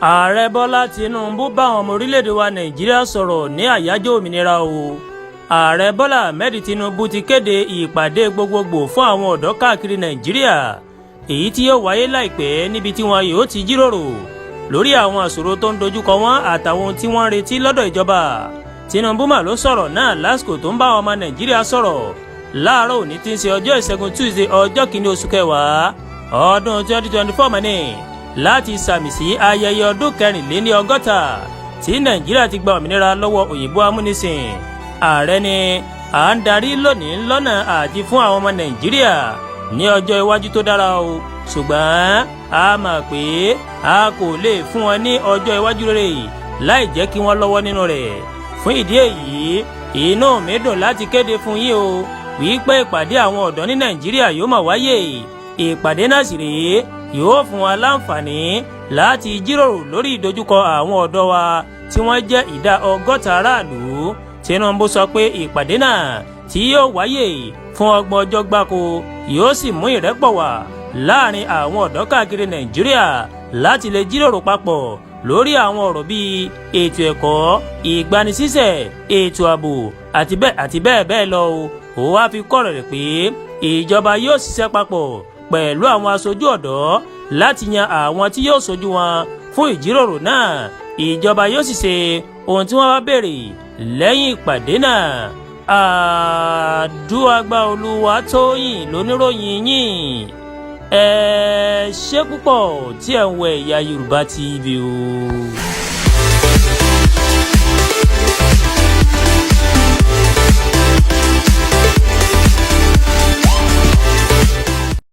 Ààrẹ Bọ́lá Tinubu bá àwọn ọmọ orílẹ̀-èdè wa Nàìjíríà sọ̀rọ̀ ní àyájọ́ òmìnira o. Ààrẹ Bọ́lá Ahmed Tinubu ti kéde ìpàdé gbogbogbò fún àwọn ọ̀dọ́ káàkiri Nàìjíríà, èyí tí yóò wáyé láìpẹ́, níbi tí wọn yóò ti jíròrò lórí àwọn àṣòro tó ń dojúkọ wọn àtàwọn ohun tí wọ́n ń retí lọ́dọ̀ ìjọba. Tinubu mà ló sọ̀rọ̀ náà lásìkò tó ń bá àwọn ọmọ Nàìjíríà sọ̀rọ̀ láàárọ̀ òní tí ń ṣe ọjọ́ Ìṣẹ́gun Tuesday, ọjọ́ 1 oṣù 10 ọdún 2024 mọ́ni, láti sàmì sí ayẹyẹ ọdún 64 tí Nàìjíríà ti gba òmìnira lọ́wọ́ òyìnbó amúnisìn. Ààrẹ ni à ń darí lónìí lọ́nà àti fún àwọn ọmọ Nàìjíríà ní ọjọ́ iwájú tó dára o, ṣùgbọ́n a mọ̀ pé a kò lè fún wọn ní ọjọ́ iwájú rere láì jẹ́ kí wọ́n lọ́wọ́ nínú rẹ̀. Fún ìdí èyí, inú mi dùn láti kéde fún yín o wípé ìpàdé àwọn ọ̀dọ́ ní Nàìjíríà yóò máa wáyé. Ìpàdé náà sì rèé yóò fún wa láǹfààní láti jíròrò lórí ìdojúkọ àwọn ọ̀dọ́ wa tí wọ́n jẹ́ ìdá 60 aráàlú. Tinubu sọ pé ìpàdé náà tí yóò wáyé fún 30 ọjọ́ gbáko yóò sì mú ìrẹ́pọ̀ wá láàrin àwọn ọ̀dọ́ káàkiri Nàìjíríà láti lè jíròrò papọ̀ lórí àwọn ọ̀rọ̀ bíi ètò ẹ̀kọ́, ìgbanisíṣẹ́, ètò ààbò àti bẹ́ẹ̀ àti bẹ́ẹ̀ bẹ́ẹ̀ lọ o. Ó wá fi kọ́rọ̀ rẹ̀ pé ìjọba yóò ṣiṣẹ́ papọ̀ pẹ̀lú àwọn aṣojú ọ̀dọ́ láti yan àwọn tí yóò ṣojú wọn fún ìjíròrò náà. Ìjọba yóò sì ṣe ohun tí wọ́n bá béèrè lẹ́yìn ìpàdé náà. Àdúràgbà Olúwatóyìn lóníròyìn yìí. Ẹ ṣé púpọ̀ tí ẹ̀ ń wo Ẹ̀yà Yorùbá TV o.